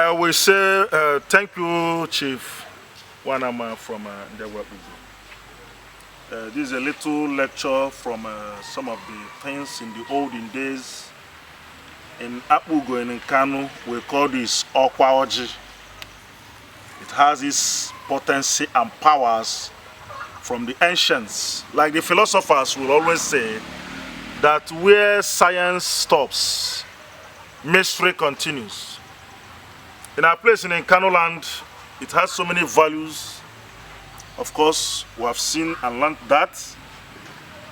I will say thank you, Chief Nwanama from Ndiagu Akpugo. This is a little lecture from some of the things in the olden days. In Akpugo and in Nkanu, we call this Okwa Oji. It has its potency and powers from the ancients. Like the philosophers will always say, that where science stops, mystery continues. In our place in Nkanu land, it has so many values. Of course, we have seen and learned that.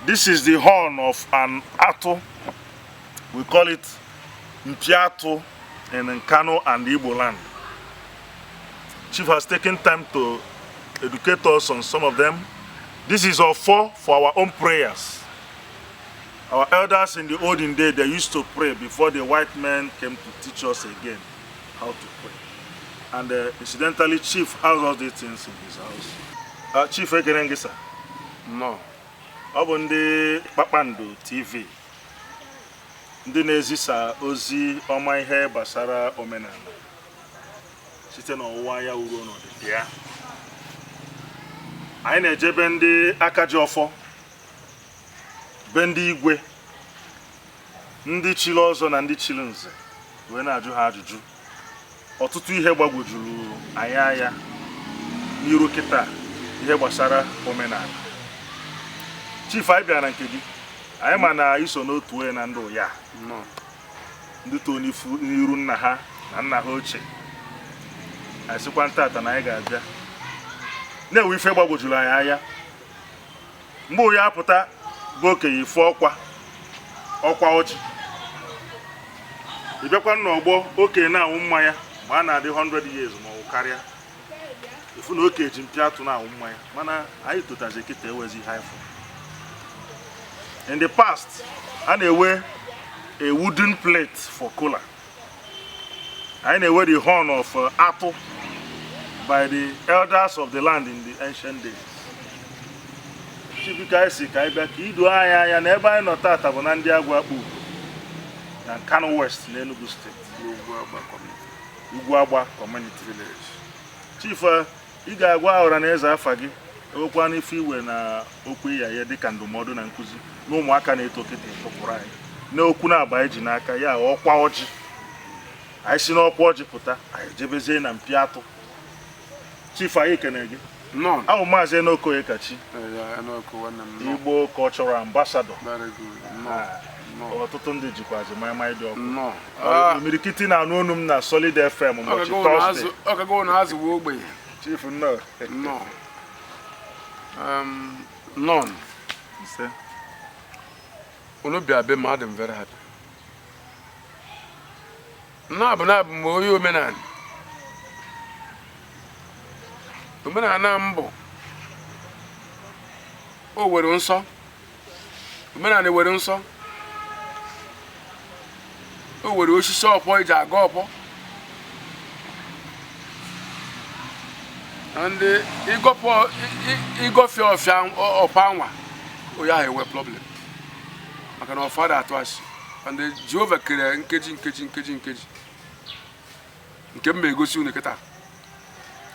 This is the horn of an atụ. We call it Mpiatu in Nkanu and Igbo land. Chief has taken time to educate us on some of them. This is our for our own prayers. Our elders in the olden day, they used to pray before the white men came to teach us again how to pray. And incidentally, Chief has all these things in his house. Chief, ekene gị, sir. Nnọọ. Ọ bụ ndị Kpakpando TV, ndị na-ezisa ozi ọma ihe gbasara omenala site n'ọwụwa anyanwụ ruo n'ọdịda ya. Anyị na-ejebe ndị aka ji ọfọ, be ndị igwe, ndị chiri ọzọ na ndị chiri nze, wee na-ajụ ha ajụjụ. Ọtụtụ ihe gbagwojuru anyị anya n'iru kịta, ihe gbasara omenala. Chief, anyị bịara na nke gị. Anyị ma na iso n'otu onye na ndụ ya Nnọọ. Ndị too n'iru nna ha na nna ha ochie. Anyị sịkwa ntata na anyị ga-abịa na-enwe ife gbagwojuru anyị anya mgbe onye apụta bụ okenye, ife ọkwa ọjị. Ị bịakwa n'ọgbọ okenye na-anwụ mmanya mgbe a na-adị 100 years ma ọ bụ karịa, ifu na okenye ji mpị atụ na-anwụ mmanya. Mana anyị totazi kịta, ewezi ihe anyị fụrụ. In the past, a na-ewe a wooden plate for kola. Anyị na-ewe the horn of atụ by the elders of the land in the ancient days. Chibuike, anyị si ka anyị bịa ka ido anyị anya na ebe anyị nọ tata bụ na Ndiagu Akpugo na Nkanu West na Enugu Steeti. N'Ugwu Agba community. Ugwu Agba community. Village. Chief, ị ga-agwa ọra na eze afa gị, ewekwa n'ife iwe na okwu ịya ya dịka ndụmọdụ na nkụzi na ụmụaka na-eto kịta tụpụrụ anyị n'okwu na-aba anyị ji n'aka ya ọkwa ọjị. Anyị si n'ọkwa ọjị pụta, anyị jebezie na mpi atụ. Chief, anyị kene gị. Nnọọ. Ahụ Maazị Enokoye Kachi. Ya Enoko, nwanne m, nnọọ. Igbo cultural ambassador. Very good. Nnọọ. Nnọọ. Ọtụtụ ndị jikwazi maịmaị dị ọkụ. Nnọọ. Imirikiti na-anụ onu m na Solid FM ụbọchị Thursday. Ọkago na azụ wee ogbenye. Chief, nnọọ. Nnọọ. Nnọọ. Ise. Unu bịa be m, adị m very happy. Na-abụ m onye omenala. Omenala m bụ o were nsọ. Omenala were nsọ. O were osisi ọfọ eji aga ọfọ. Na ndị ịgọfe ọfịa ọfọ anwa, onye ahụ enwe problem. Maka na ọfọ atụ asị. And Jehova kere nkeji nkeji nkeji nkeji. Nke m ma egosi unu kịta.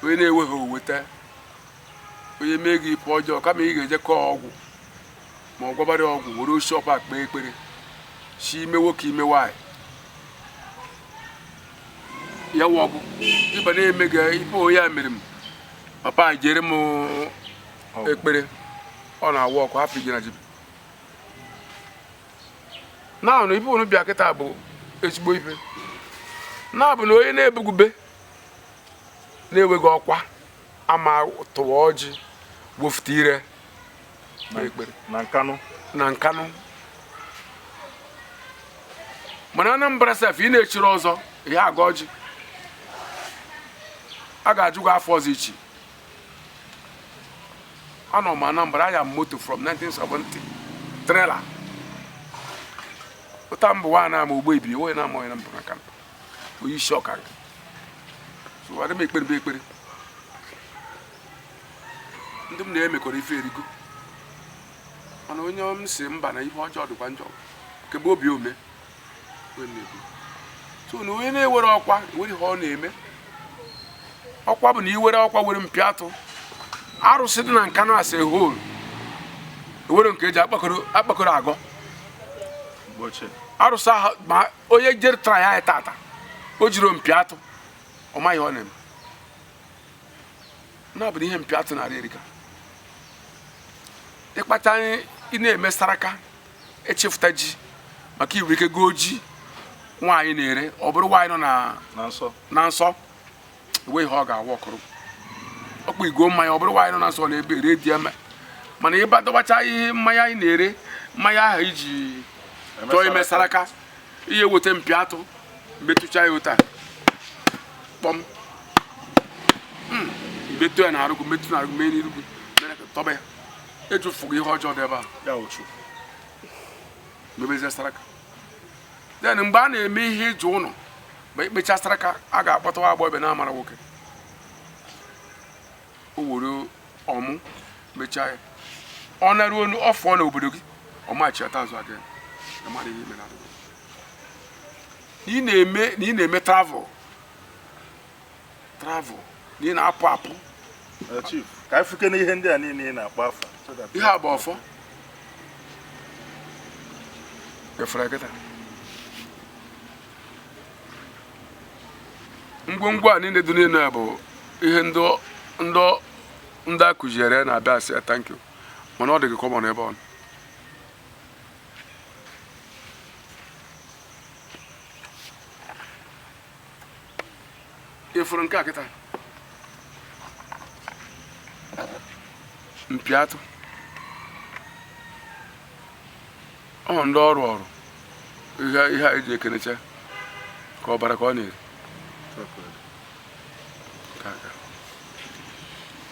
Onye na-enweghị oweta. Onye mee gị ife ọjọọ, kama ị ga-eje kọọ ọgwụ ma ọ gwabara ọgwụ, were osi ọkwa kpee ekpere si ime nwoke, ime nwaanyị, ya wụ ọgwụ ịba na-eme gị ife. Onye a mere m papa jere m ekpere, ọ na-awụ ọkụ hapụ ije na jibi na ife. Unu bịa kịta bụ ezigbo ife na-abụ na onye na-ebugube na-enweghị ọkwa ama tụwa ọjị, wofute ire ekpere. Na Nkanụ. Na Nkanụ, mana Anambra sef, ị na-echiri ọzọ ihe aga ọjị, a ga-ajụ gị afọ ọzọ ichi. Anọ m Anambra, anya m moto from 1970, trailer ụta mbụ nwa na ama ugbo ebi onye na-ama onye na mbụ na Nkanụ, onye isi ọka. So adị m ekpere bụ ekpere ndị m na-emekọrọ ife erigo. Mana onye m si mba na ihe ọjọọ dịkwa njọ kebe obi ome onye na-ebu. So na onye na-ewere ọkwa enwere ihe ọ na-eme. Ọkwa bụ na iwere ọkwa were mpi atụ arụsị dị na Nkanu as a whole, ewere nke eji akpakọrọ agọ. Mgbe ochie. Arụsị ahụ, ma onye jere tara ya tata, o jiri mpi atụ, ọ maghị ọ na-eme na bụ na ihe mpi atụ na-arị erika. Ịkpacha anyị, ị na-eme saraka, echefuta ji maka iwere ike goo ji nwaanyị na-ere, ọ bụrụ nwaanyị nọ na na nsọ. Na nsọ, enwe ihe ọ ga-awa ọkụrụ ọkpụ igoo mmanya, ọ bụrụ nwaanyị nọ na nsọ na-ebe ere di eme. Mana ịba dọbacha ihe mmanya anyị na-ere, mmanya ahụ iji chọọ ime saraka, ihe weta mpi atụ, metụcha ya ụta kpọm, metụ ya na arụgụ, metụ na arụgụ, mee n'iru gị, mere ka tọba ya, ejufugo ihe ọjọọ dị ebe a. Ya uchu. Mebezie saraka. Then mgbe a na-eme ihe ịjụ ụlọ, ma ikpecha saraka, a ga-akpọtawa agbọghọbịa na-amara nwoke, o were ọmụ mechaa ya, ọ naruo onu, ọ fụọ n'obodo gị, ọ machiata azụ aga ya mara ihe ime na ị na-eme, na ị na-eme travel travel, na ị na-apụ apụ. Chief, ka anyị fuke n'ihe ndị a niile ị na-akpọ afa so that- Ihe a bụ ọfọ efere kịta. Ngwongwo a niile dị n'elu ya bụ ihe ndị a kụziere na-abịa asị ya thank you, mana ọ dị gị common ebe ọ nọ. Ịfụrụ nke a kịta, mpi atụ, ọ ndị ọrụ ọrụ ihe a eji ekenecha ka ọbara ka ọ na-eri. Nke a ka.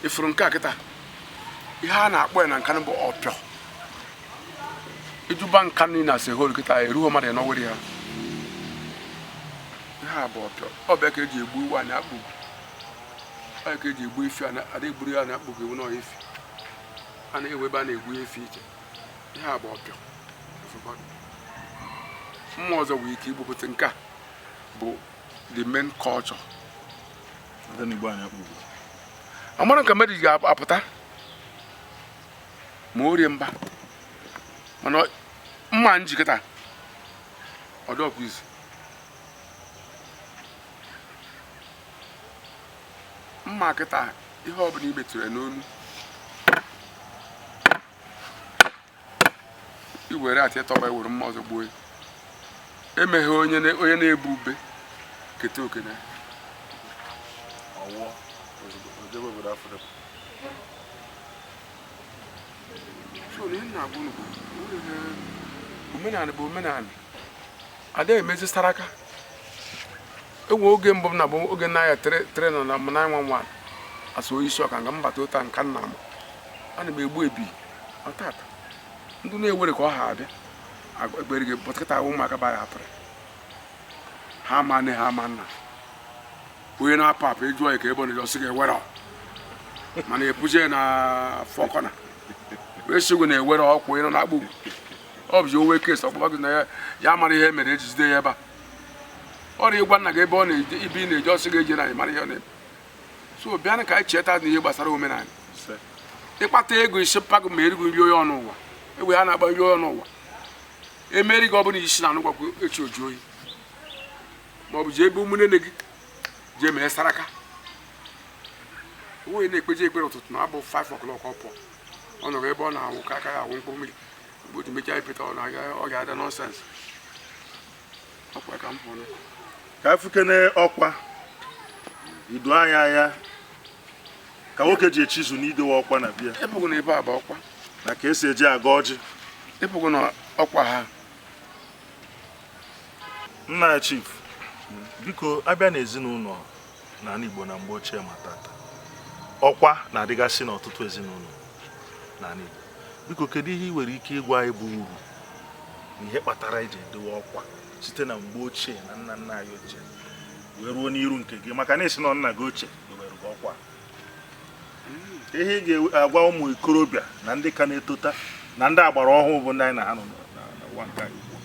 Ịfụrụ nke a kịta, ihe a na-akpọ ya na Nkanụ bụ ọpịọ. Ijuba Nkanụ niile na sehol kịta, eruo mmadụ ịnọwere ya. Ihe a bụ ọpịọ, ọbịa ka eji egbu iwu a na-akpụ, ọ ka eji egbu efi a ada egburu ya na-akpụ ewu na efi a na-ewe ebe a na-egbu efi iche. Ihe a bụ ọpịọ. Mmụọ ọzọ nwere ike igbupụta. Nke a bụ the main culture. Ndị n'Igbo anyị akpụ ugwu. Amara nke mmadụ ga-apụta ma o rie mba, mana mma njikọta ọdọkwa izu. Mma kịta, ihe ọbụla i metụrụ ya n'onu, i were atị tọba, ewere mma ọzọ gbuo ya. Emeghe onye na-ebu ube keta oke na ya. Ọwụọ ozugbo o jebe obodo Afrịka. So na ihe m na-agwa unu bụ omenala bụ omenala. Ada emezi saraka. Enwe oge mbụ m na bụ oge nna ya tere nọ na 911 asụ onye isi ọka nga mbata ụta nka nna m, ana m egbu ebi ọtata ndị na-ewere ka ọ ha abịa ekpere gị pọtkịta. Ụmụaka ba ya hapụrụ ha, ama nne ha, ama nna. Onye na-apụ apụ, ejụọ ya ka ebe ọ na-eje, ọsị gị ewere, mana ebuje na fọkọna wee sị gị na ewere ọkwụ. Onye nọ na-akpụ ugwu, ọ bụzi owe kesi ọkpụkpa gị na ya, ya mara ihe mere eji jide ya ebe a. Ọrịa ịgwa nna gị ebe ọ na-eje, ibe ị na-eje, ọsị gị eje na mara ihe ọ na-eme. So bịa ka anyị cheta na ihe gbasara omenala. Ise. Ịkpata ego, isi mpago ma erighị nri onye ọnụ ụwa egbe ha na-agba nri onye ọnụ ụwa emeri gị. Ọ bụla isi na anụgwakwu echi oju oyi, ma ọ bụ jee ebe ụmụnne gị jee mee saraka. Onye na-ekpeje ekpere ụtụtụ na abụ 5 o'clock, ọ pụọ, ọ nọrọ ebe ọ na-awụ ka aka ya awụ mkpụrụ mmiri. Mgbe o ji mechaa ipeta, ọ na-aga, ọ ga-ada nonsense. Ọkwa ka m hụrụ. Ka afụkene ọkwa ido anya anya ka nwoke ji echizu n'idowe ọkwa na bịa. Ịpụgụ na ebe a bụ ọkwa. Na ka esi eji aga ọjị. Ịpụgụ na ọkwa ha. Nna ya, chief, biko, abịa n'ezinụlọ n'ala Igbo na mgbe ochie ma tata, ọkwa na-adịgasị n'ọtụtụ ezinụlọ n'ala Igbo. Biko, kedu ihe ị nwere ike ịgwa anyị bụ uru na ihe kpatara eji edowe ọkwa site na mgbe ochie na nna nna anyị ochie wee ruo n'iru nke gị, maka na esi na nna gị ochie dobere gị ọkwa? Ihe ị ga-agwa ụmụ ikorobịa na ndị ka na-etota na ndị agbara ọhụụ bụ ndị anyị na ha nọ n'ụwa nke anyị ugbu a.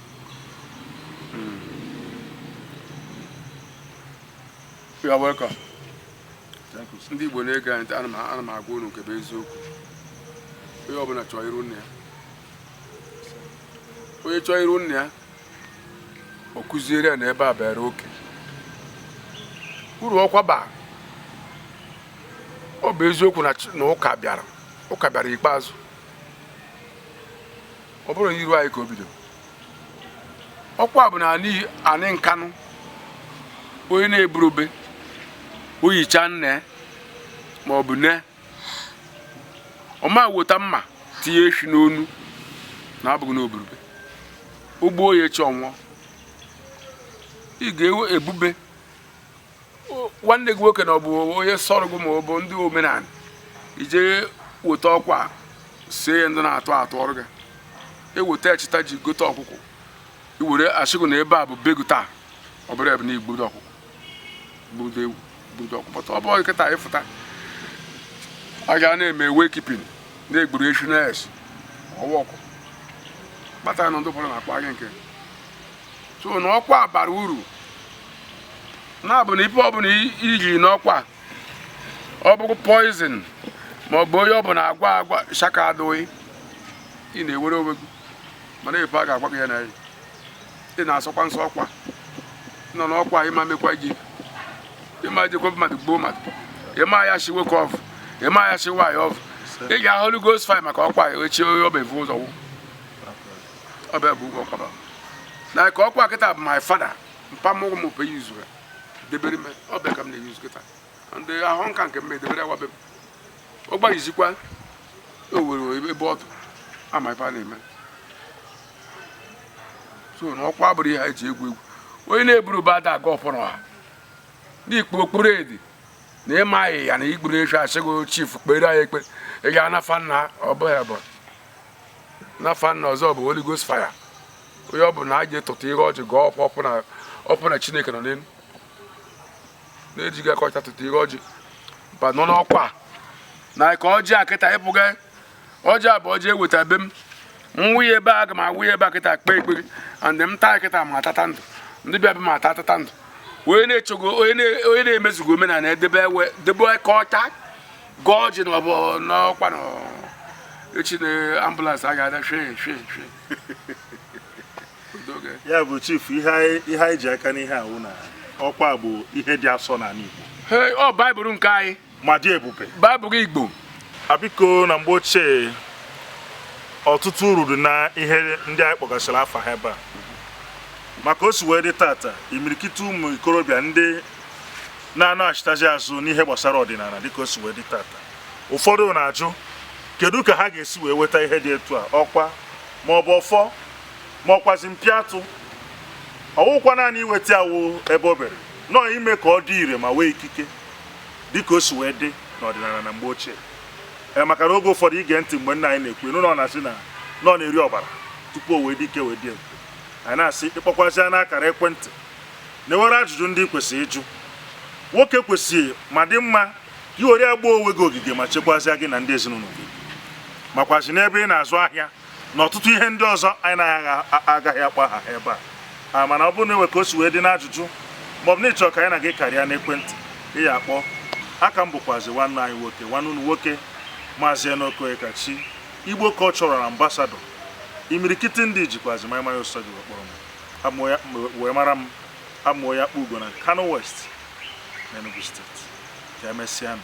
You are welcome. Thank you, sir. Ndị Igbo na-ege anyị ntị, ana m agwa unu nke bụ eziokwu. Onye ọbụla chọọ iru nna ya, onye chọọ iru nna ya, ọ kụziere ya na ebe a bịara oke uru ọkwa ba. Ọ bụ eziokwu na ụka bịara ikpeazụ. Ọ bụrụ na iru anyị ka o bido, ọkwa bụ na anị Nkanụ, onye na-eburube oyicha nne ma ọ bụ nne ọma weta mma tinye efi n'onu na abụghị n'oburube ugbo ya echi ọnwụọ. Ị ga-ebube nwanne gị nwoke na ọ bụ onye sọrọ gị ma ọ bụ ndị omenala ije weta ọkwa sie ya, ndị na-atụ atụ ọrụ gị eweta echita ji gote ọkụkọ iwere achịgụ na ebe a bụ be gị taa. Ọ bụrụ ebe na igbudo ọkụkọ, gbudo ewu, gbudo ọkụkọ pọta. Ọ bụghị kịta ịfụta a ga na-eme wake keeping na-egburu echu na-esi ọwa ọkụ kpatara na ndị ụfọdụ na-akpa gị nke so na ọkwa bara uru na-abụ na ife ọbụla iji n'ọkwa, ọ bụrụ poison ma ọ bụ onye ọbụla agwa agwa shaka adịghị, ị na-ewere onwe gị. Mana ife a ga-agwa gị ya na ị na-asọkwa nsọ ọkwa nọ n'ọkwa, ịma mekwa gị, ịma jekwa mmadụ gbuo mmadụ, ịma ya shi nwoke ọfụ, ịma ya shi nwaanyị ọfụ, ị ga Holy Ghost fire maka ọkwa ya echi onye ọbịa evu ụzọ wụ ọbịa bụ ụgwọ ọkwa na ka ọkwa kịta bụ my father mpa mụ mụ pe yuzu ya debere m ọbịa ka m na-eyuzu kịta. Ndị ahụ nka nke m edebere ya be m, ọ gbaghịzikwa o were ebe ọdụ ama ife a na-eme. So na ọkwa abụrụ ihe ha eji egwu egwu. Onye na-eburu ba ada aga ọfọ n'ọha n'ikpu okpuru ede na ịma ahịhịa na igburu efi asịgo chief kpere anyị ekpere, ị ga anafa nna. Ọ bụghị bụ nafa nna ọzọ bụ Holy Ghost fire. Onye ọ bụ na a ga-etụtụ ihe ọjị gọọ ọfọ ọfụ na ọfụ na Chineke nọ n'elu na-ejighị aka ọcha tụtụ ihe ọjị ba nọ n'ọkwa na ka ọjị a kịta ịpụga. Ọjị a bụ ọjị eweta be m nwunye ebe a, aga m awụ ya ebe a kịta kpee ekpere and m taa kịta ma atata ndụ, ndị bịa bịa ma ata atata ndụ. Onye na-echogo onye na-emezugo omenala edebe ewe debe ka ọcha gọọ ọjị na ọ bụ n'ọkwa na echi na ambulance a ga-ada shwe shwe shwe. Udo gị. Ya bụ, chief, ihe anyị ji aka n'ihe awụ na ọkwa bụ ihe dị asọ n'ala Igbo. Hey, ọ baịbụl nke anyị ma dị ebube. Baịbụl Igbo. Abiko, na mgbe ochie, ọtụtụ uru dị na ihe ndị anyị kpọgasịrị afa ha ebe a. Maka o si wee dị tata, imirikiti ụmụ ikorobịa ndị na-anaghachitazi azụ n'ihe gbasara ọdịnala dịka o si wee dị tata, ụfọdụ na-ajụ kedu ka ha ga-esi wee weta ihe dị etu a, ọkwa ma ọ bụ ọfọ ma ọkwazi mpịatụ. Ọwụkwa naanị iweta awụ ebe o bere nọọ ime ka ọ dị ire ma nwee ikike dịka o si wee dị n'ọdịnala na mgbe ochie. Ee, maka na oge ụfọdụ ige ntị mgbe nna anyị na-ekwu ịnụ na ọ na-asị na ọ na-eri ọbara tupu o wee dị ike wee dị ebube. Anyị na-asị ịkpọkwazịa n'akara ekwentị na-ewere ajụjụ ndị ị kwesịrị ịjụ. Nwoke kwesịrị ma dị mma ka ị were ya gbaa onwe gị ogige ma chekwazịa gị na ndị ezinụlọ gị, makwazi n'ebe ị na-azụ ahịa na ọtụtụ ihe ndị ọzọ anyị na-agaghị akpọ aha ha ebe a. Mana ọ bụrụ na enwe ka o si wee dị n'ajụjụ maọbụ na ị chọrọ ka anyị na gị karịa n'ekwentị, ị ya akpọ aka m. Bụkwazi nwanne anyị nwoke, nwanne unu nwoke, Maazị Enoch Ekachi, Igbo Cultural Ambassador. Imirikiti ndị jikwazi maịmaị ụsọ gị wee kpọrọ m. Wee mara m amụọ ya kpọ ugo na Kano West na Enugu Steeti. Ka emesịa nụ.